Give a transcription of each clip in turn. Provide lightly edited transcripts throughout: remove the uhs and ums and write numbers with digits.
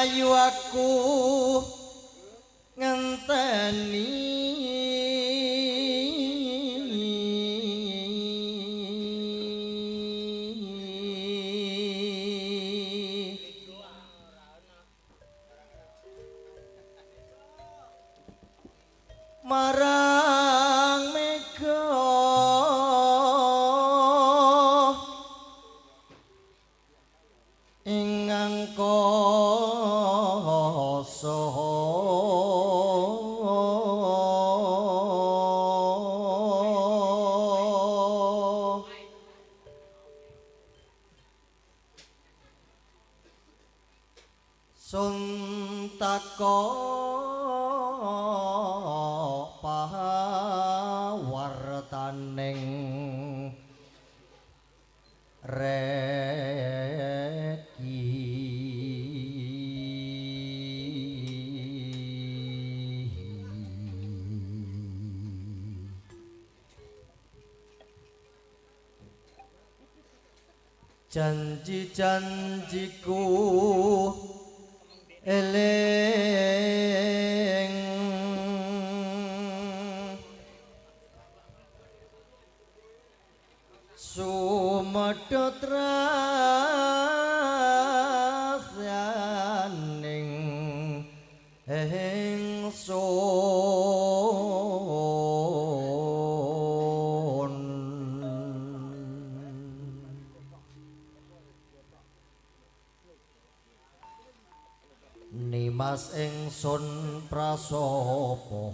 Mlayu aku ngenteni marang mega ing angkasa sun takok pawartaning reki janji-janjiku eling sumedhot rasaning ingsun. Nimas ingsun prasapa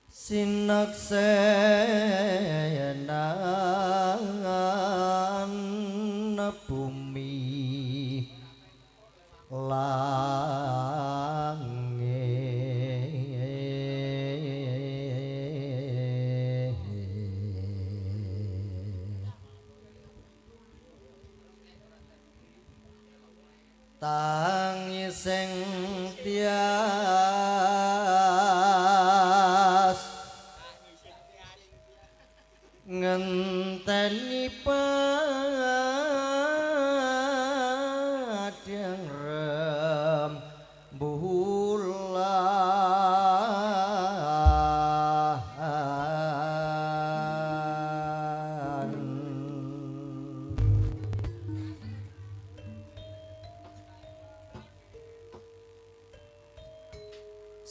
sinaksenan bumi langit tangising tias ngenteni padang rembulan.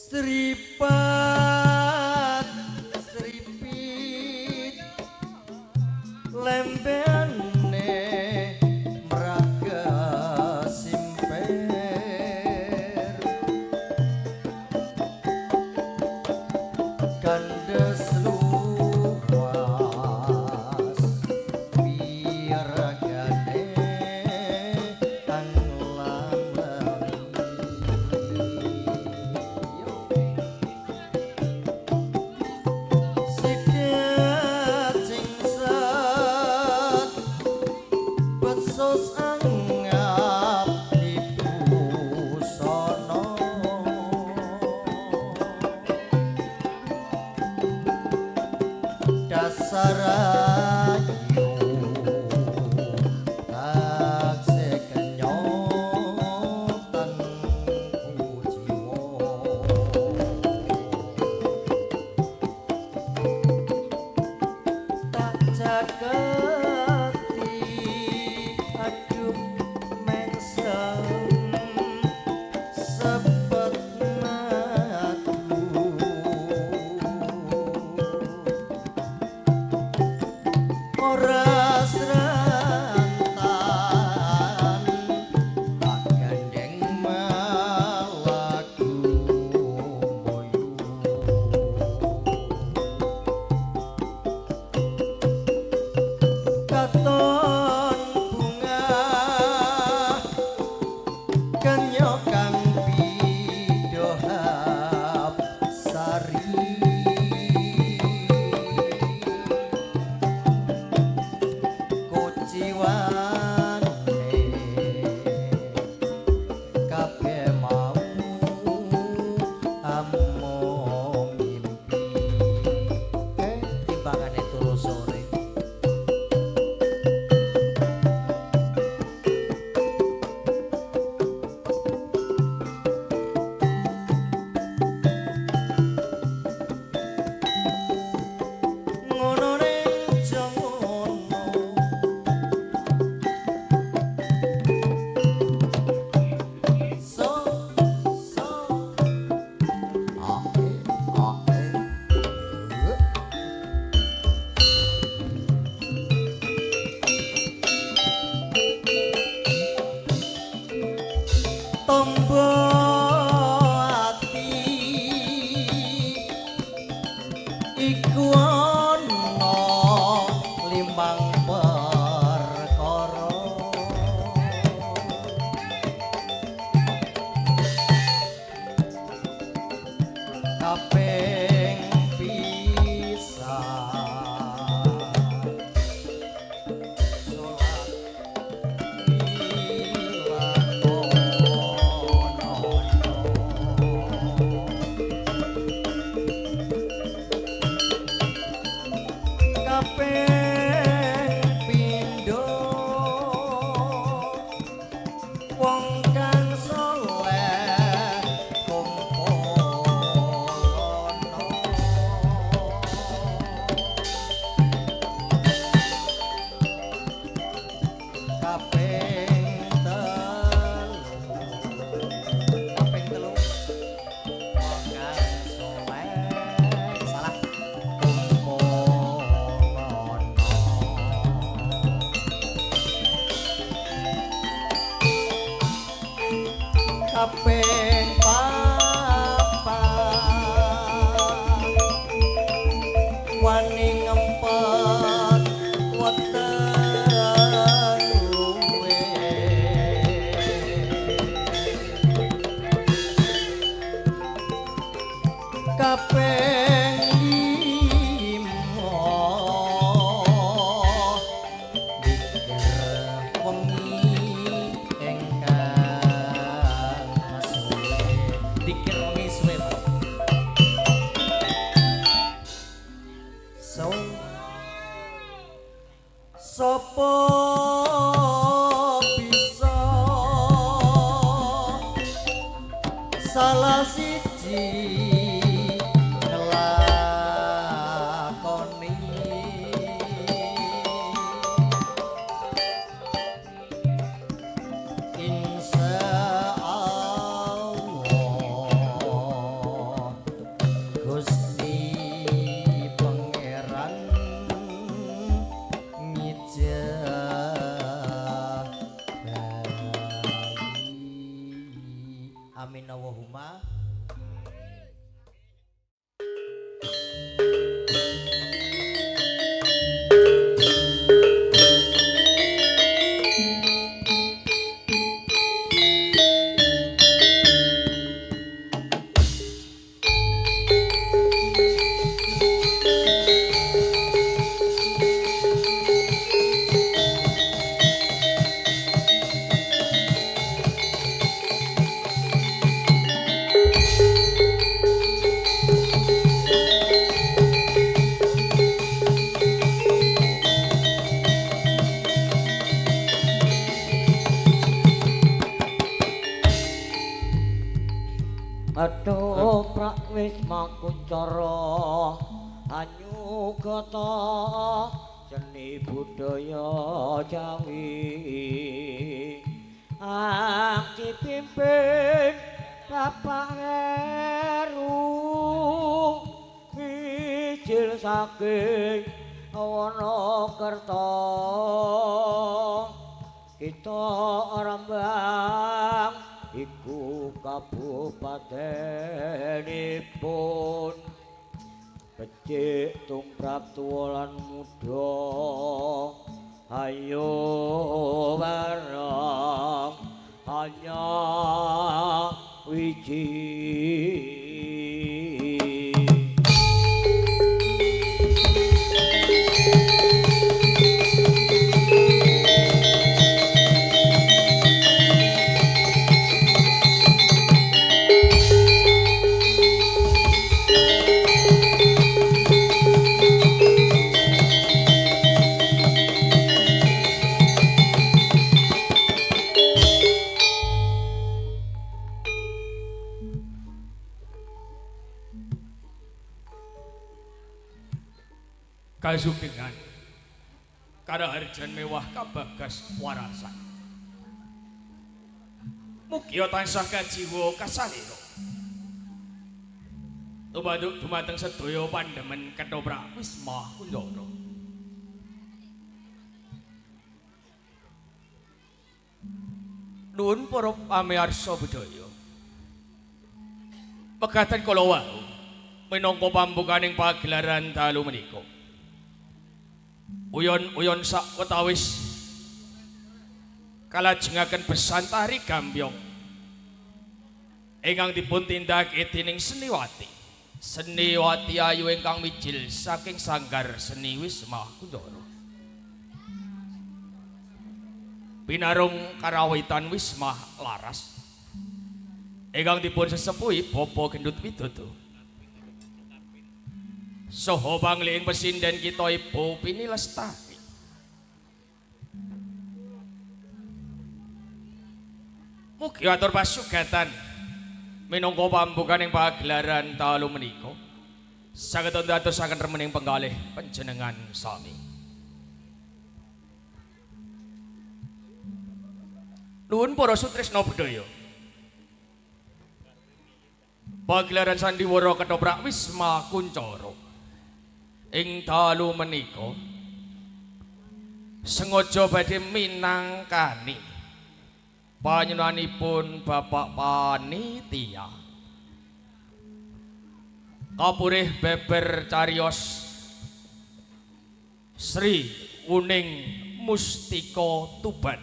Sripat sripit lembene mraga simper kandhes luwas piragane kang lamami. Sidat singset besus angap dibusana dasar ayu taksih kenyotan kujiwa tak jaketi aduh mengsem sepet matu ora srantan tak gandeng malaku moyu. Kaping lima dikir wengi ingkang suwe, dikir wengi suwe Mas. So sapa bisa salah siji nglakoni insya Allah Gusti Pangeran ngijabahi. Amin Allahumma. Ketoprak Wisma Kuncara anyugata seni budaya Jawi ang dipimpin Bapak Heru Wijil saking Wonokerto kita Rembang iku kabupatenipun becik tumrap tuwa lan muda ayo bareng hanya wiji. Kasugengan karaharjan mewah kabagas warasan. Mugia tansah kajiwa kasalira. Tumaduk dumateng sedaya pandemen ketoprak Wisma Kuncara. Nuwun para pamirsa budaya. Pegatan kala wau minangka pambukaning pagelaran dalu menika. Uyon-uyon sakwetawis kalajengaken besan tari gambyong ingkang dipun tindakake dening seniwati. Seniwati ayu ingkang mijil saking Sanggar Seni Wisma Kuncara. Pinarung karawitan Wisma Laras ingkang dipun sesepuhi Bapak Gendut Widodo. Soho pangliing pesinden kita Ibu Pini Lestari. Mugi atur pasugatan minangka pambukaning pagelaran dalu menika saged ndadosaken remening penggalih panjenengan sami. Nuwun para sutresna budaya. Pagelaran sandiwara ketoprak Wisma Kuncara ing dalu menika sengaja badhe minangkani panyuwunanipun Bapak Panitia kapurih beber cariyos Sri Wuning Mustika Tuban.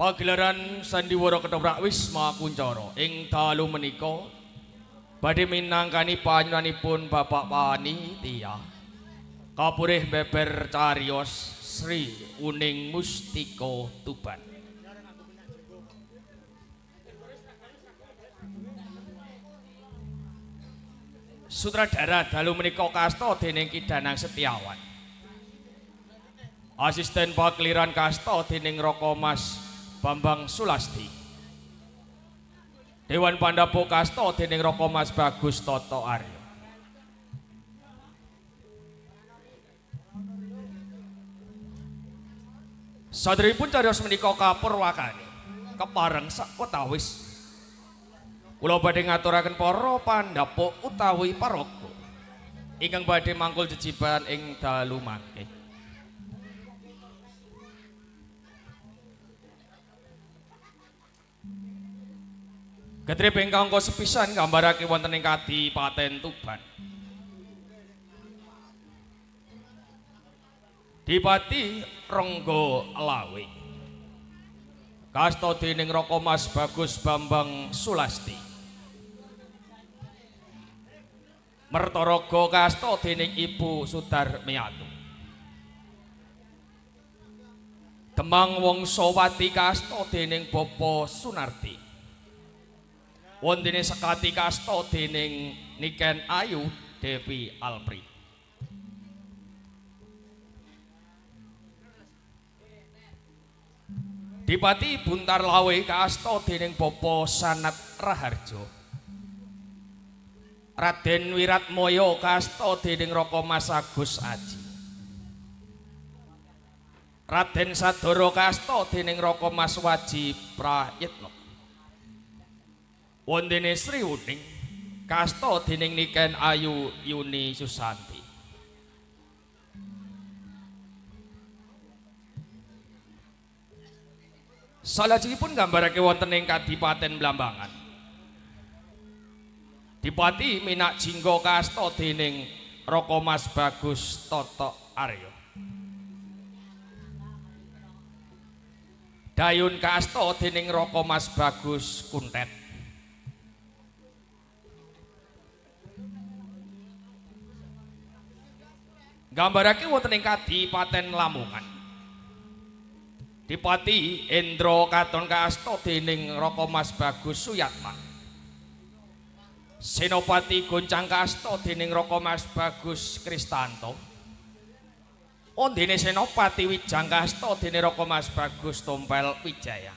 Pagelaran sandiwara ketoprak Wisma Kuncara ing dalu menika badhe minangkani panyuwunanipun Bapak Panitia kapurih beber cariyos Sri Uning Mustika Tuban. Sutradara dalu menika kasta dening Ki Danang Setiawan. Asisten pakeliran kasta dening Raka Mas Bambang Sulasti. Dewan Pandhapo kasta dening Raka Mas Bagus Toto Aryo. Sadèrèngipun cariyos menika kapurwakani kepareng sawetawis kula badhe ngaturaken para pandhapo utawi paraga ingkang badhe mangkul jejiban ing dalu mangke. Getrip ingkang angka sepisan nggambarake wonten ing Kadipaten Tuban. Dipati Renggo Lawe. Kasta dening Raka Mas Bagus Bambang Sulasti. Mertaraga kasta dening Ibu Sudarmiatu. Demang Wongsowati kasta dening Bapa Sunardi. Wontene Sekati kasta dening Niken Ayu Devi Alpri. Dipati Buntar Lawe kasta dening Bapa Sanat Raharjo. Raden Wiratmaya kasta dening Raka Mas Agus Aji. Raden Sadara kasta dening Raka Mas Waji Prayitna. Wontene Sri Uning kasta dening Niken Ayu Yuni Susanti. Salajengipun nggambarake wonten ing Kadipaten Blambangan. Dipati Minak Jingga kasta dening Raka Mas Bagus Toto Aryo. Dayun kasta dening Raka Mas Bagus Kuntet. Nggambarake wonten ing Kadipaten Lamongan. Dipati Endra Katon kasta dening Raka Mas Bagus Suyatman. Senopati Goncang kasta dening Raka Mas Bagus Kristanto. Ondene Senopati Wijang kasta dening Raka Mas Bagus Tompel Wijaya.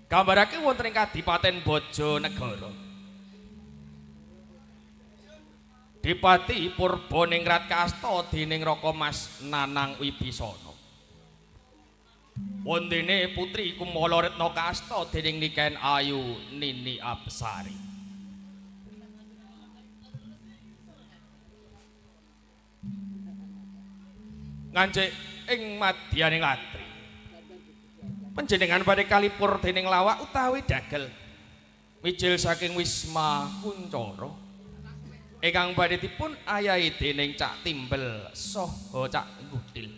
Gambarake wonten ing Kadipaten Bojonegoro. Dipati Purbaningrat kasta dening Raka Mas Nanang Wibisana. Wontene Putri Kumala Retna kasta dening Niken Ayu Nini Apsari. Ngancik ing madyaning latri. Panjenengan badhe kalipur dening lawak utawi dagel. Mijil saking Wisma Kuncara. Ingkang badhe dipun ayahi dening Cak Timbel saha Cak Ngudil.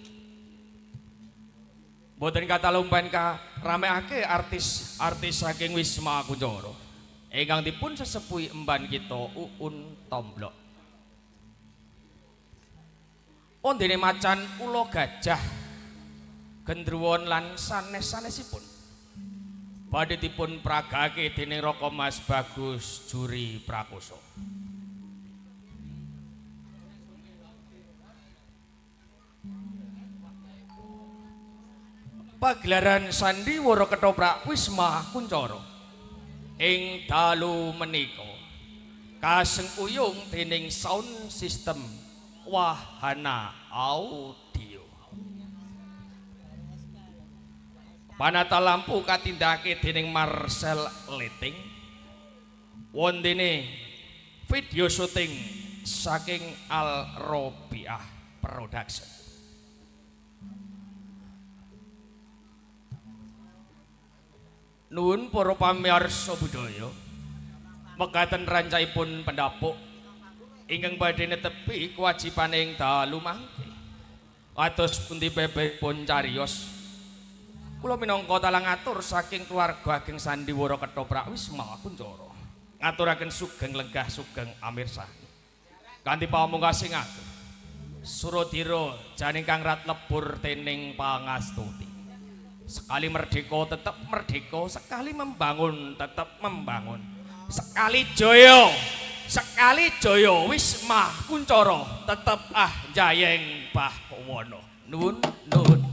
Mboten katalumpen karamekake artis-artis saking Wisma Kuncara ingkang dipun sesepuhi emban kita Uun Tomblok. Ondene macan ula gajah gendruwon lan sanes-sanesipun badhe dipun pragake dening Raka Mas Bagus Juri Prakoso. Pagelaran sandiwara ketoprak Wisma Kuncara ing dalu menika kasengkuyung dening sound system Wahana Audio. Panata lampu katindakake dening Marcel Liting. Wontene video syuting saking Al Robiah Production. Nuwun para pamirsa budaya, mekaten rancahipun pendhapuk ingkang badhe netepi kewajibane ing dalu mangke. Kados pundi pun cariyos? Kula minangka talang atur saking keluarga ageng sandiwara ketoprak Wisma Kuncara. Ngaturaken sugeng lenggah sugeng amirsa. Kanthi pamungkas sing atur. Suradira jane kang rat lebur dening pangastuti. Sekali merdeka tetep merdeka, sekali membangun tetep membangun. Sekali jaya Wisma Kuncara tetep ah jayeng bawana. Nuwun nuwun.